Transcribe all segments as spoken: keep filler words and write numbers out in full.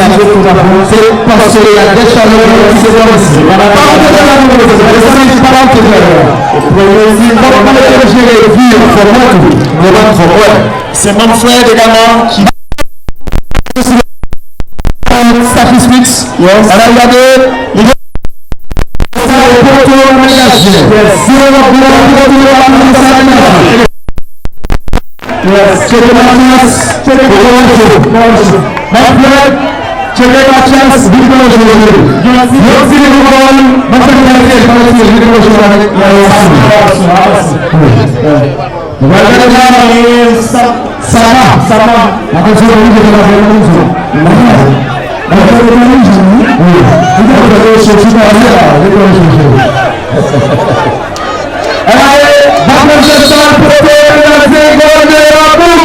Se paske y a de chalè ki se kòmanse. Pa koute chalè, pa koute chalè. Fòk nou jere vi an fòm mwen tou. Mwen menm fòm mwen. Se manm Fred egalman ki Sakrispis. Yes. Ann al gade. Li poto an degaj. Yes. Si w ap gade poto an degaj. Yes. Tcheke Matyas. Tcheke Matyas. Manfred. Tcheke Matyas. Viktor José. Yo di nou gòl. Manfred Matye. Matye. Viktor José. Yes. Yes. Mwen gentan gen Sa-, Sama. Sama. Atansyon, li gentan gen atansyon. Li gentan gen atansyon. Wi. Li gentan gen atansyon. Li gentan gen atansyon. Ann ale, Batman Sesam pote gade gòl de la bouch.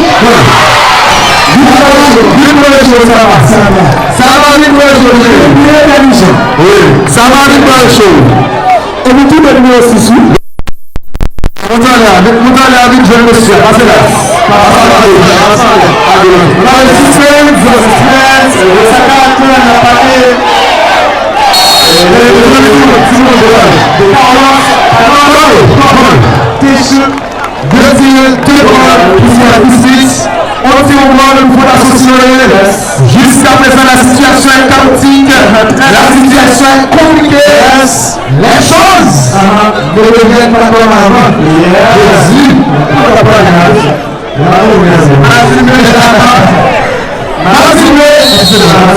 Vin pran cho, Sama. Sama vin pran cho. Wi. Sama vin pran cho. Epi tou de nimewo sis, wi. Moutalè, moutalè a vin jwenn mesye a. Pase la. Pase la. Pase la. Pase la. Pase la. Pase la. Pase la. Te chou. De tir, de gòl pou Sèvis Six. On tir, on gòl pou Fondasyon Siloye. Jiskaprezan, la sitiyasyon est chaotique. La sitiyasyon est compliquée. Les choses ne deviennent pas comme avant. Jezi. Bravo, bravo. Mazime, Mazime,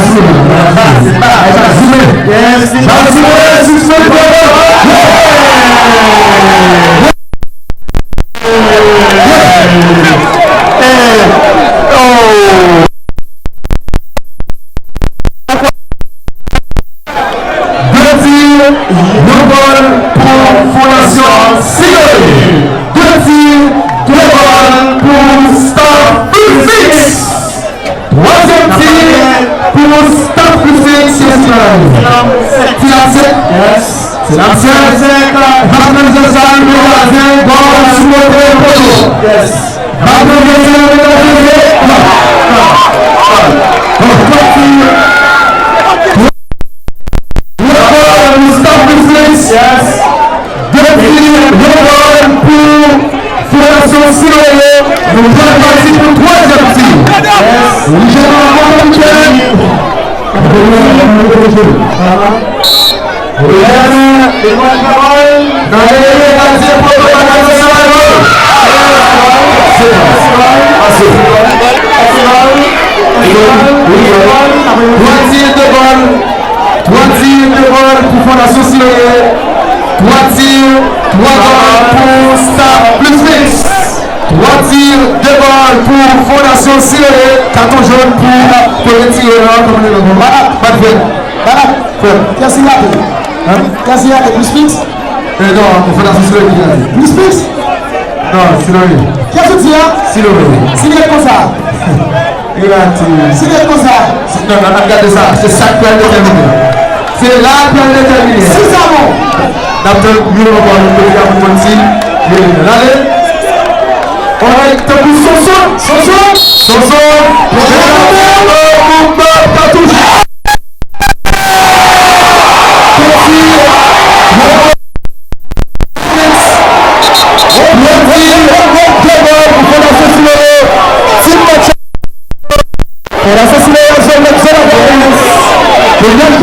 Mazime, Mazime, Mazime, Mazime, De tir, de gòl pou Fondasyon Siloye. De tir, de gòl pou Staff Pulpix. Twazyèm tir pou Staff Pulpix. Ti lansè. Ti lansè. Batman Josal, gòl sou kote poto. Batman Josal, Staff Pulpix. Yes. De tir, de gòl pou Fondasyon Siloye. Nou pral pati pou twazyèm tir. Yes. Li jwe nan kapitèn. Twa tir, de gòl pou Fondasyon Siloye. Twa tir, twa gòl pou Staff Pulpix. Twa tir, de gòl pou Fondasyon Siloye. Katon jòn pou premye tirè a. Bat, bat, bat. Kiyès ki rate? Kiyès ki rate? Pulpix? Eh, non, Fondasyon Siloye ki rate. Pulpix? Non, Siloye. Kiyès ou di a? Siloye. Siloye konsa. Li rate. Siloye konsa. Non, non, n ap gade sa. Se sa k pral detèmine. Se la l pral detèmine. Si sa bon. N ap tann yon ankò, nou kote a pou konn si li ale. Alright, tankou Sonson. Sonson. Sonson. Sonson. Katouch. Fondasyon Siloye, se menm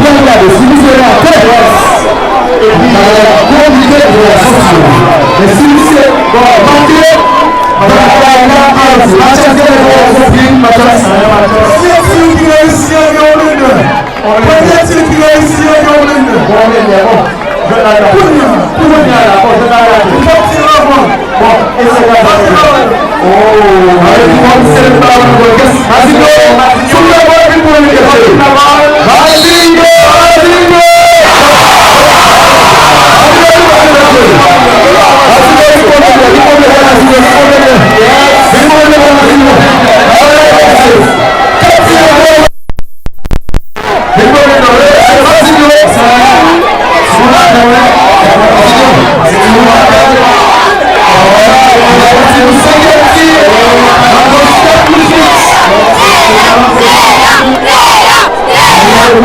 pran gade, si misye rate, epi, konplike pou Fondasyon Siloye. Men si misye manke, bagay la avanse. Matyas gen lè konpli, Matyas. Premye tir ki reyisi an gen yon minè. Premye tir ki reyisi an gen yon minè. Kounye a, kounye a la, bon, jwèt la rate. Li fè ti rebond. Bon, e se gade. Oh, ale, li fè ti rebond. Yes, Mazinho, sou rebond, li pou li kèche. Mazinho, Mazinho!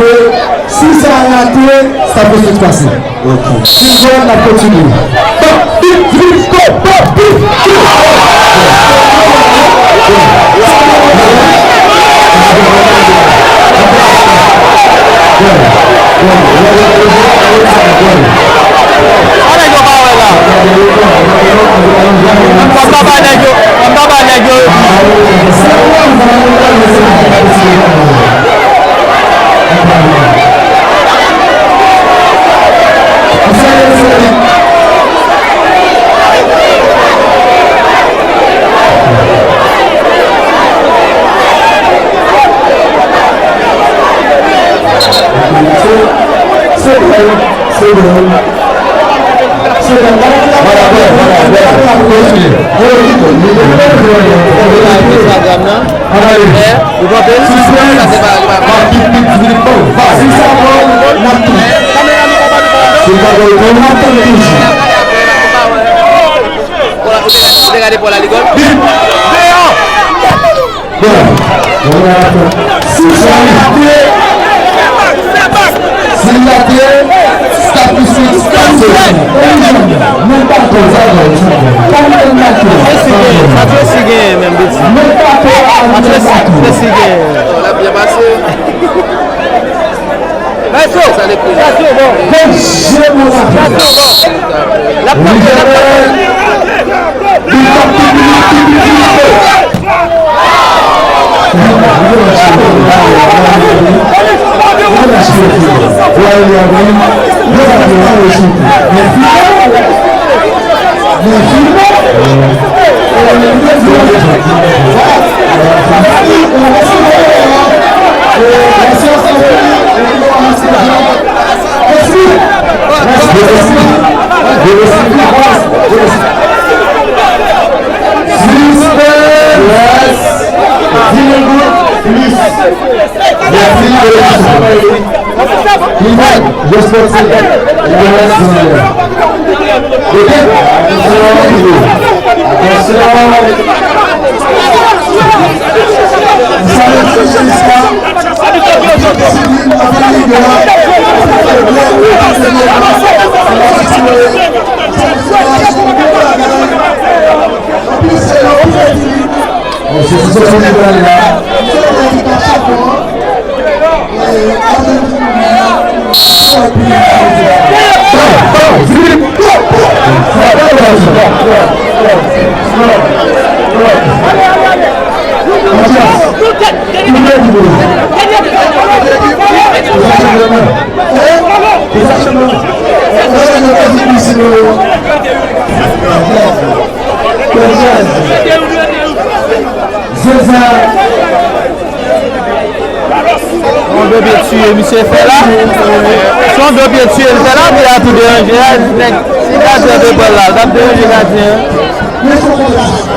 rate, si sa rate, sa p ap fèt pase. Ok. Si l jwenn, n ap kontinye. Bon, vip, vip, go, bon, vip, vip. Sa nèg yo pa wè la. Ann pa bay nèg yo, ann pa bay nèg yo. Se, se bèl, se bèl. Voilà, voilà, voilà, voilà. Kontinye. Instagram nan. Ou kanpe l? Sa se pa, pa. Kamera nou pa ba nou pa. Ou te gade Paul a likòl? Deyò! Bon, bon, si sa rete, si l rete, statistik, statistik, menm pa konn sa, menm pa konn sa. Sa Tracy genyen, menm, beti. Menm pa konn sa, menm pa konn sa. Tracy genyen. L ap byen pase. Maestro! Maestro, bon. Maestro, bon. L ap kanpe, l ap kanpe. Mèsi, mèsi. Ivan, responsab. Atasyon. Atasyon. Yon dopye tiye misye fè la. Se yon dopye tiye l fè la, epi a tou deranje a, nèg, si gadyen te pran la, l t ap deranje gadyen an. Yon sou de.